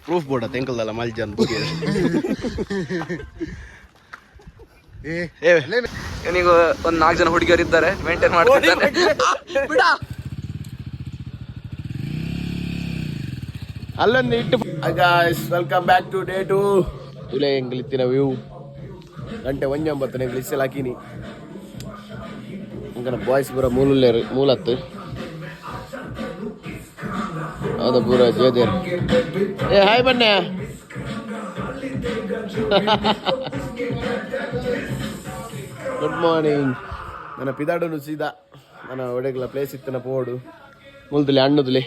Proof board ತೆಂಕಲ್ದಲ್ಲ ಮಲ್ಜನ್. ಏ. ಏ. ಇವನಿಗೆ ಒಂದ್ ನಾಲ್ಕು ಜನ ಹುಡುಗಿಯರು ಇದ್ದಾರೆ, ಮೇಂಟೈನ್ ಮಾಡ್ತಿದ್ದಾನೆ ಬಿಡ. ಅಲ್ಲೊಂದು ಇಟ್ಟು. Guys, welcome back to day 2. ಇಲ್ಲ, ಎಂಗ್ಲಿತ್ತಿನ ವ್ಯೂ. ಗಂಟೆ 1:09. ಎಂಗ್ಲಿ ಇಸ್ಸೆಲ್ ಹಾಕಿನಿ. ಅಂಕನ ಬಾಯ್ಸ್ ಪೂರ ಮೂಲುಲ್ಲೇರು, ಮೂಲತ್ತು ಹೌದ ಪೂರ ಜೋದೇರು. ಏ, ಹಾಯ್ ಬನ್ನೆ. Good morning. ನನ್ನ ಪಿದಾಡನು ಸೀದಾ ನನ್ನ ಒಡೆಗ್ಲ ಪ್ಲೇಸ್ ಇತ್ತನ ಪೋಡು. ಮುಲ್ದುಲೆ ಅಣ್ಣುದುಲೆ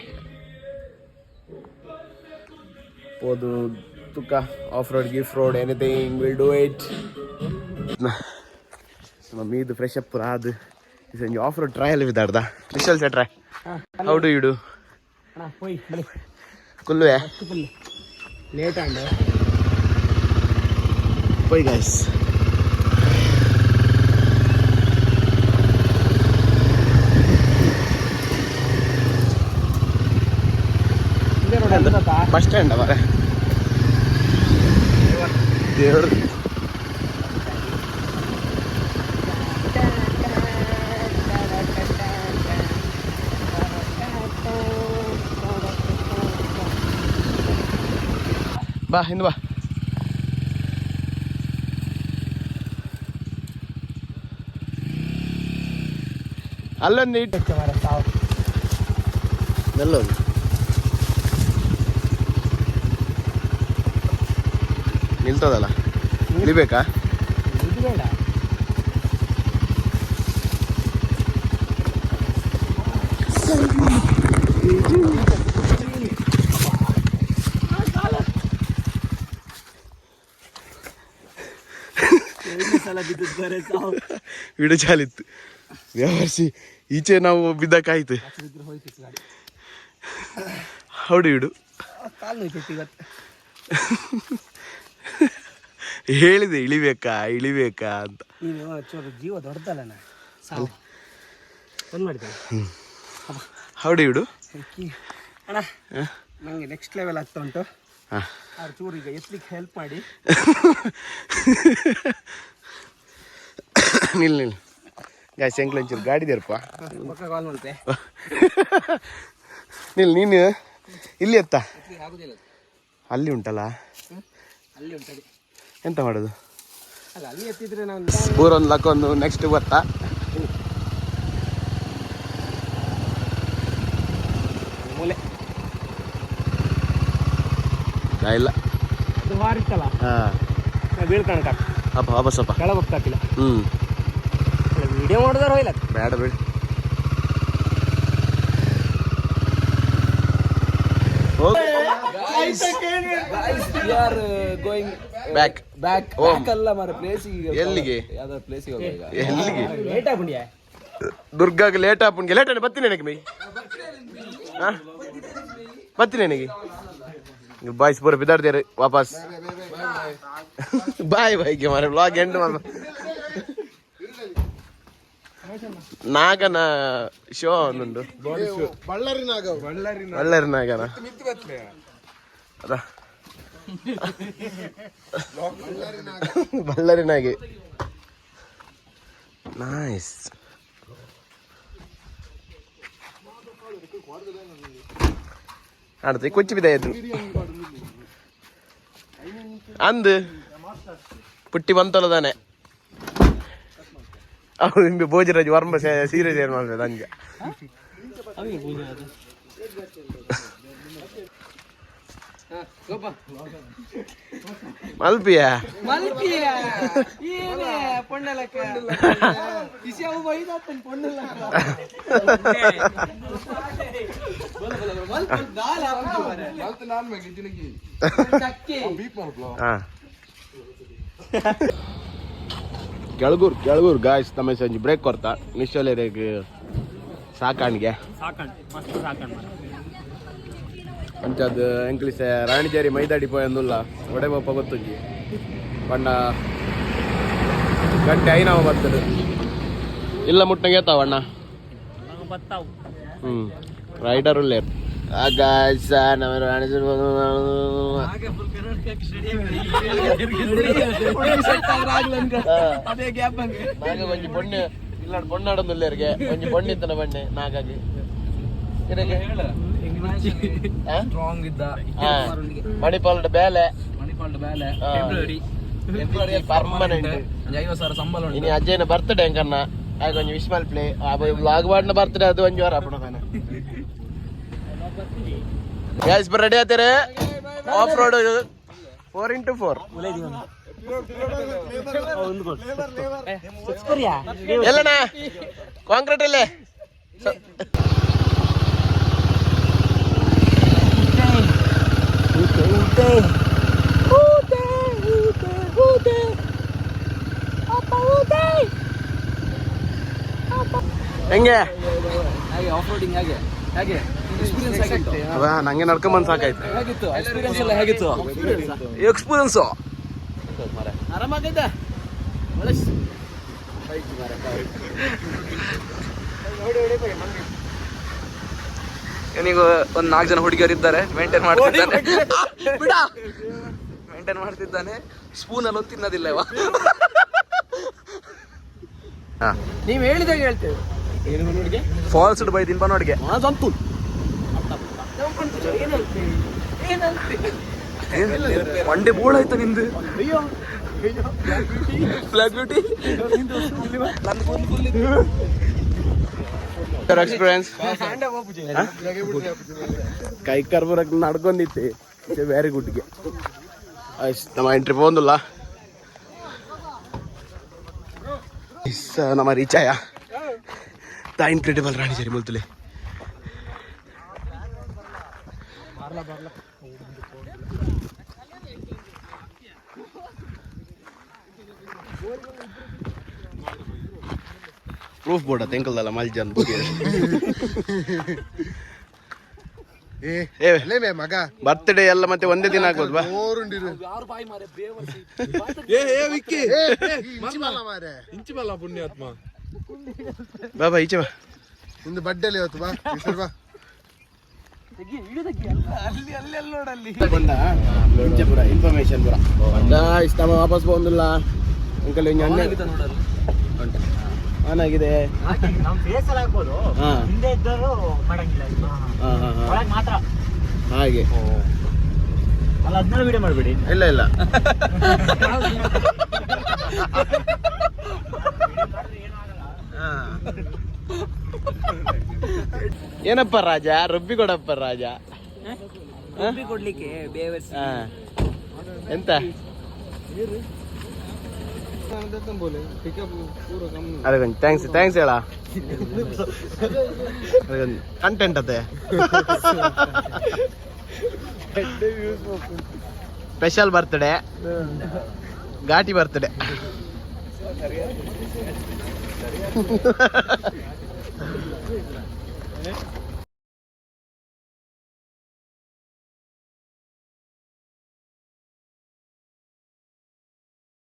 ಪೋದು ತುಕ್ಕ. ಆಫ್ ರೋಡ್, ಗಿಫ್ road, anything will do it. ನಮ್ಮ ಮೀದು ಫ್ರೆಶ್ ಅಪ್ ಅದು ಸಂಜೆ ಆಫ್ ರೋಡ್ ಟ್ರಯಲ್ ಬಿದ್ದಾಡ್ದ. ವಿಶಾಲ್ ಸೆಟ್ರೆ, how do you do? ಕುಲ್ಲುವೆ. Late and bye guys. Bus stand ಅವರೇ ದೇವರು. ಬಾ, ಹಿಂದೆ ಬಾ. ಅಲ್ಲೊಂದು ಇಟ್ಟು ಮೆಲ್ಲೊಂದು ನಿಲ್ತದಲ್ಲ, ಇಳಿಬೇಕಾ? ಇದು ಬೇಡ. ಸಲ ಬಿದ್ದದ್ದು ಬರೇ ಸಾವು. ವಿಡಿಯೋ ಚಾಲಿತ್ತು ವ್ಯವಹರಿಸಿ. ಈಚೆ ನಾವು ಬಿದ್ದಕ್ಕಾಯ್ತು. ಬಿದ್ದರೆ ಹೋಯ್ತಿತ್ತು ಗಾಡಿ. ಹೌಡು ಇಡು. ಕಾಲು ನೋಯ್ತಿತ್ತು ಇವತ್ತು. ಹೇಳಿದೆ, ಇಳಿಬೇಕಾ ಇಳಿಬೇಕಾ ಅಂತ. ನೀನು ಚೂರು ಜೀವ ದೊಡ್ಡದಲ್ಲ ನಾ ಸಾವು ಬಂದ್ ಮಾಡಿದ್ದೇನೆ. ಹೌಡು ಇಡು. ಅಣ್ಣ, ನಂಗೆ ನೆಕ್ಸ್ಟ್ ಲೆವೆಲ್ ಆಗ್ತಾ ಉಂಟು. ಹಾಂ. ಅವ್ರು ಚೂರು ಈಗ ಎತ್ತಲಿಕ್ಕೆ ಹೆಲ್ಪ್ ಮಾಡಿ. ನಿಲ್ ನಿಲ್. ಗಾಯ್ಸ್, ಎಂಕ್ಲ ಒಂಚೂರು ಗಾಡಿ ದೇರ್ಪ. ಪಕ್ಕ ಕಾಲ್ ಮಾಡ್ತೆ. ನಿಲ್ ನೀನು. ಇಲ್ಲಿ ಎತ್ತ. ಎತ್ತಲಿಕ್ಕೆ ಆಗುದಿಲ್ಲ. ಅಲ್ಲಿ ಉಂಟಲ್ಲ? ಅಲ್ಲಿ ಉಂಟು. ಎಂತ ಮಾಡೋದು? ಅಲ್ಲ, ಅಲ್ಲಿ ಎತ್ತಿದ್ರೆ ನಾನು ಊರೊಂದು ಲಕ್ಕೊಂದು ನೆಕ್ಸ್ಟ್ ಗೊತ್ತಾ? ಮೂಲೆ. ಇಲ್ಲ. ಅದು ವಾರಿತ್ತಲ್ಲ. ಹಾಂ. ನಾ ಬೀಳ್ಕಣಕ. ಅಪ್ಪ, ವಾಪಸ್ ಅಪ್ಪ. ಕೆಳಗೆ ಹೋಗ್ತಾಕಿಲ್ಲ. ಹ್ಞೂ. ವಿಡಿಯೋ ಮಾಡಿದಾರ ಹೋಯ್ಲ. ಬೇಡ ಬೇಡ. Are going back. Back. Home. Back ಅಲ್ಲ ಮಾರ, ಪ್ಲೇಸ್. ಎಲ್ಲಿಗೆ? ಯಾವ್ದಾದ್ರು ಪ್ಲೇಸಿಗೆ ಹೋಗುವ ಈಗ. ಎಲ್ಲಿಗೆ? ಲೇಟ್ ಆಗ್ಬಿಡಿಯಾ. ದುರ್ಗಾಗ ಲೇಟ್ ಆಪುನ್ಗೆ. ಲೇಟ್ ಬತ್ತೀನಿ ನನಗೆ ಮೈ. ಹಾ, ಬತ್ತೀನಿ ನನಗೆ. ಬಾಯ್ಸ್ ಪೂರ ಬಿದ್ದಾಡ್ದೇರು ವಾಪಸ್. ಬಾಯ್ ಬಾಯ್ ಮಾರೆ. ವ್ಲಾಗ್ ಎಂಡ್ ಮಾಡ. ನಾಗನ ಶೋ ಒಂದುಂಡು. ಬಳ್ಳಾರಿ ನಾಗ. ಬಳ್ಳಾರಿ ನಾಗನ ಅದ. ಬಳ್ಳಾರಿ ನಾಗೆ. ನೈಸ್. ಆಡ್ತೆ ಕೊಚ್ಚಿ ಬಿದ್ದ ಅಂದು ಪುಟ್ಟಿ ಬಂತಲ್ಲ ತಾನೆ. ಅವು ನಿಮ್ಗೆ ಭೋಜರಾಜ್ ವರ್ಮ ಸೀರೆ ಏನು ಮಾಡ್ಬೇಕು ಹಂಗೆ. ಮಲ್ಪಿಯ. ಮಲ್ಪಿಯ ಏನೇ ಪೊಣ್ಣಲಕ್ಕ ಇಸಿ ಅವು ಬೈದಾತನ್ ಪೊಣ್ಣಲಕ್ಕ. ಹಾ, ಕೆಳಗೂರ್ ಕೆಳಗೂರ್ ಗಾಯ್ಸ್. ನಮ್ಮ ಸಂಜೆ ಬ್ರೇಕ್ ಕೊರ್ತಾ ನಿಶ್ಚಲೇರಿಗೆ ಸಾಕಾಣಿಗೆ. ಸಾಕಂಡ್, ಮಸ್ತ್ ಸಾಕಂಡ್. ಅಂಚದ ಎಂಕ್ಲಿಸ ರಾಣಿಜೇರಿ ಮೈದಾಡಿ ಪೋಯಂದುಲ್ಲ. ಒಡೆ ಬೋಪ ಗೊತ್ತುಂಜಿ ಪಂಡ ಗಂಟೆ ಐನಾವ ಬರ್ತದೆ. ಇಲ್ಲ ಮುಟ್ಟಂಗೆ ಏತಾವ ಅಣ್ಣ. ಬತ್ತಾವು. ಹ್ಮ್. ರೈಡರ್ ಉಲ್ಲೇರ್. ಗಾಯ್ಸ್, ನಮ್ಮ ನಾಗ ಒಂಜಿ ಬೊಣ್ಣೆ ಇಲ್ಲ, ಬೊಣ್ಣಾಡೊಂದುಲ್ಲೇರ್ಗೆ ಒಂಜಿ ಬೊಣ್ಣೆ ಇತ್ತನ ಬಣ್ಣೆ ನಾಗಾಗಿ. ಸ್ಟ್ರಾಂಗ್ ಇದ್ದ. ಮಣಿಪಾಲ್ಡ್ ಬೇಲೆ. ಮಣಿಪಾಲ್ಡ್ ಬೇಲೆ. ಹಾ. ಫೆಬ್ರವರಿ ಪರ್ಮನೆಂಟ್. 50,000 ಸಂಬಳ ಉಂಟು. ಇನಿ ಅಜ್ಜನ ಬರ್ತ್ಡೇ ಅಂಕನ್ನ ಆಗ ಒಂಜಿ ವಿಶ್ ಮಲ್ಪ್ಲೆ. ವ್ಲಾಗ್ ಮಾಡಿನ ಬರ್ತ್ಡೇ ಅದು ಒಂಜಿ ವಾರ ಆಪುಂಡು ತಾನೆ. ಗೈಸ್, ರೆಡಿ ಆತೀರಿ? Off road 4x4. ಎಲ್ಲಣ್ಣ, ಕಾಂಕ್ರೀಟ್ ಇಲ್ಲೇ. ಹೆಂಗೆ? ಹೇಗೆ ಆಫ್ ರೋಡಿಂಗ್? ಹೇಗೆ ಹೇಗೆ ಎಕ್ಸ್ಪೀರಿಯನ್ಸ್ ಹೇಗಿತ್ತು? ಅವ ನಂಗೆ ನಡ್ಕೊಂಬಂದ್ ಸಾಕಾಯ್ತು. ಹೇಗಿತ್ತು ಎಕ್ಸ್ಪೀರಿಯನ್ಸ್ ಎಲ್ಲ? ಹೇಗಿತ್ತು ಎಕ್ಸ್ಪೀರಿಯನ್ಸ್? ಆರಾಮಾಗಿದ್ದ. ಇವನಿಗೆ ಒಂದ್ ನಾಲ್ಕು ಜನ ಹುಡುಗಿಯರು ಇದ್ದಾರೆ, ಮೇಂಟೈನ್ ಮಾಡ್ತಿದ್ದಾನೆ. ಬಿಡ, ಮೇಂಟೈನ್ ಮಾಡ್ತಿದ್ದಾನೆ. ಸ್ಪೂನ್ ಅಲ್ಲಿ ಒಂದು ತಿನ್ನೋದಿಲ್ಲ ಇವ. ನೀವು ಹೇಳಿದಾಗ ಹೇಳ್ತೇವೆ. ಫಾಲ್ಸ್ ಬೈ ತಿನ್ಪ ನೋಡಿಗೆ. ಮಂಡೆ ಬೋಳ್ ಆಯ್ತು ನಿಂದು. Black beauty. Experience ಕೈ ಕರ್ಬರಕ್ ನಡ್ಕೊಂಡಿತ್ತೆ. ವೆರಿ ಗುಡ್ಗೆ. ನಮ್ಮ ಎಂಟ್ರಿ ಪೋಂದುಲ್ಲ ನಮ್ಮ ರೀಚ್ ಆಯ. The incredible ರಾಣಿ ಸರಿ ಮುಲ್ತುಲೆ. Proof board ತೆಂಕಲ್ದಲ್ಲ ಮಲ್ಜನ್. ಏ. ಏ. ಅಲ್ಲೇ ಮೇ ಮಗ. ಬರ್ತ್ಡೇ ಎಲ್ಲ ಮತ್ತೆ ಒಂದೇ ದಿನ ಆಗ್ಬೋದು ಬಾ. ಓರುಂಡಿರು. ಯಾರು ಬಾಯಿ ಮಾರೆ ಬೇವರ್ಸಿ. ಏ ಏ ವಿಕ್ಕಿ. ಇಂಚಿ ಬಲ್ಲ ಮಾರೆ. ಇಂಚಿ ಬಲ್ಲ ಪುಣ್ಯಾತ್ಮ. ಬಾ ಬಾ, ಈಚೆ ಬಾ. ನಿಂದು ಬಡ್ಡೆಲಿ ಇವತ್ತು ಬಾ, ಈ ಸರಿ ಬಾ. ಇಂಚೆ ಪೂರ ಇನ್ಫಾರ್ಮೇಶನ್ ಪೂರ. ಗಾಯ್ಸ್, ನಮ್ಮ ವಾಪಸ್ ಬಂದಿಲ್ಲ ಅಂಕಲ್. ಹಿಂಗೆ ಅಣ್ಣ ಆನ್ ಆಗಿದೆ. ನಮ್ಮ ಫೇಸ್ ಅಲ್ಲಿ ಆಗ್ಬೋದು. ಹಾ. ಹಿಂದೆ ಇದ್ದವರು ಮಾಡಂಗಿಲ್ಲ. ಹಾ ಹಾ ಹಾ ಒಳಗೆ ಮಾತ್ರ. ಹಾಗೆ. ಅಲ್ಲ, ಅದನ್ನೆಲ್ಲ ವಿಡಿಯೋ ಮಾಡಬೇಡಿ. ಇಲ್ಲ ಇಲ್ಲ. ಏನಪ್ಪ ರಾಜ, ರುಬ್ಬಿ ಕೊಡಪ್ಪ ರಾಜ. ಕೊಡ್ಲಿಕ್ಕೆ ಬೇವರ್ಸಿ. ಹಾ. ಎಂತ? ಅದಕ್ಕೊಂದು thanks, thanks ಹೇಳ. ಅದಕ್ಕೊಂದು ಕಂಟೆಂಟ್ ಅದೇ. ಸ್ಪೆಷಲ್ ಬರ್ತ್ಡೇ, ಘಾಟಿ ಬರ್ತ್ಡೇ.